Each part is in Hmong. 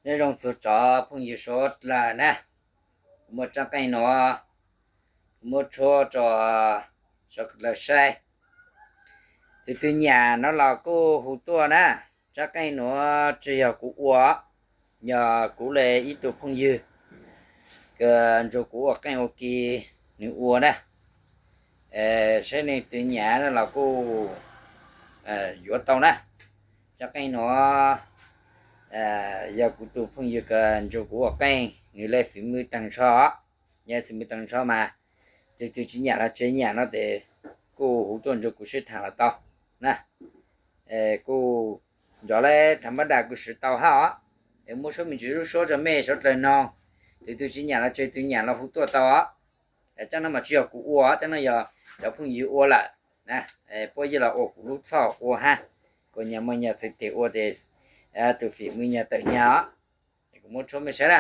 Nyob zoo txhua cov phooj ywg sawv dlawg na, kuv muaj tsob qeej nuav, kuv muab tshuab rua sawv dlawg saib. Tug twg nyam no los kuj hu tuaj na. Tsob qeej nuav tsi yog kuv ua, yog kuv le ib tug phooj ywg kws nrug kuv ua qeej ua ki nwg ua na. Saib leej twg nyam no los kuj yuav tau na. Tsob qeej nuav yog kuv tug phooj ywg kws nrug kuv ua qeej, nwg le fim mw taag nrho, yog fim mw taag nrho mas tug twg tsi nyam los tsi nyam no tes kuj hu tuaj nrug kuv sib thaam los tau na. Kuj nrov le thav npab dam kuj swv tau hab os. Muab suab me ntsis lub suab rua mej sawv dlawg noog, tug twg tsi nyam los tsi tug nyam los hu tuaj tau os. Tsob no mas tsi yog kuv ua, tsob no yog cov phooj ywg ua lawm, puab yeej los ua kuv lub txhoj ua hab, kuas nyag muaj nyag txhais tes ua tes tug fim mw nyag tawm nyag os. Kuv muab tshuab mej saib na.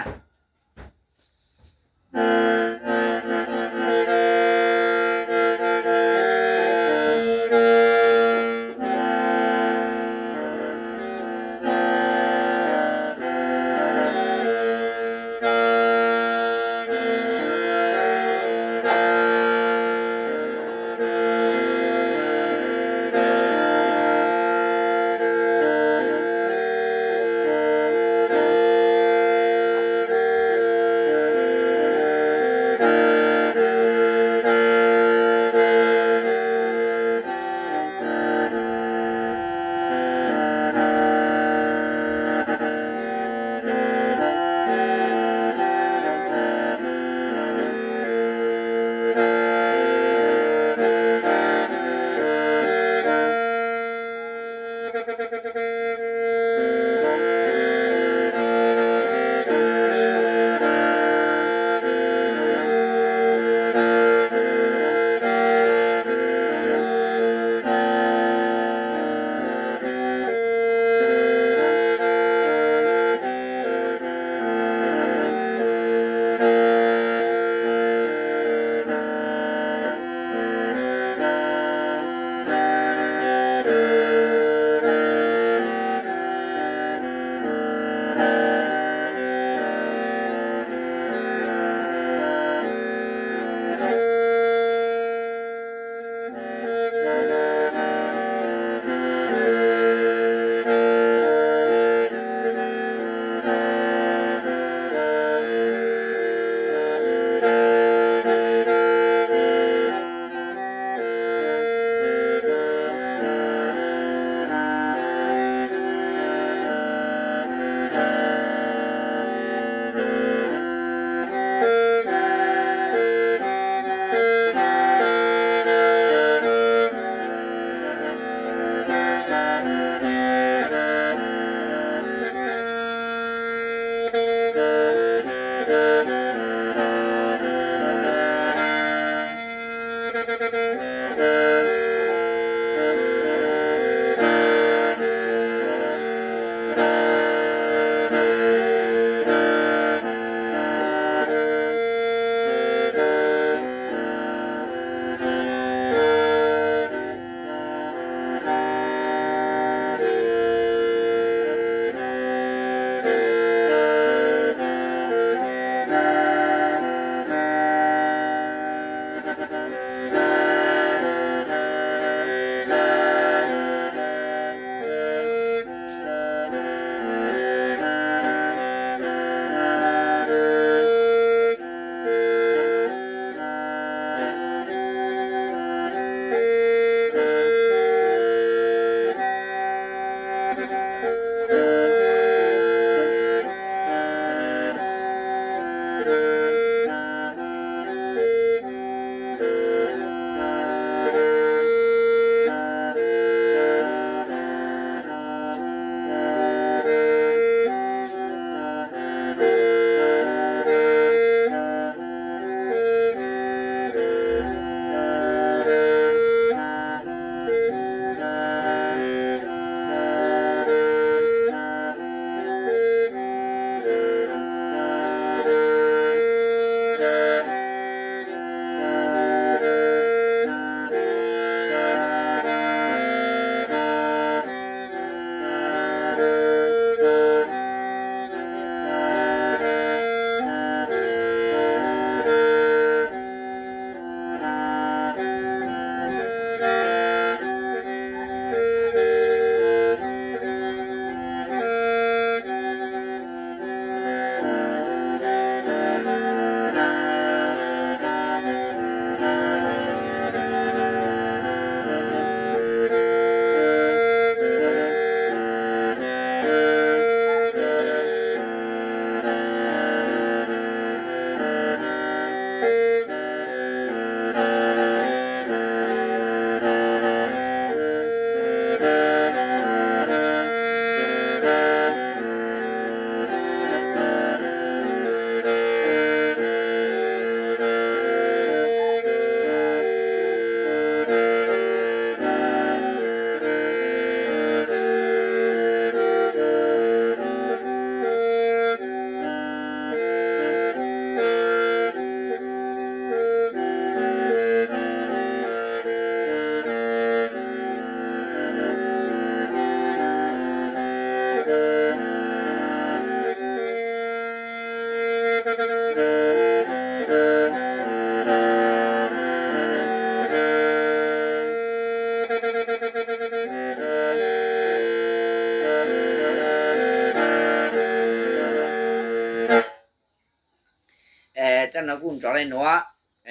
No kuj nrov le nuav,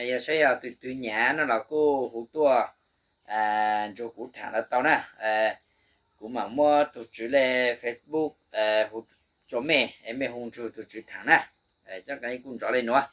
yog saib yog tug twg nyam no los kuj hu tuaj nrug kuv tham los tau na. Kuv mam muab tug tswv le Facebook hu rua mej, mej hu nrug tug tswv tham na. Cov kuj nrov le nuav.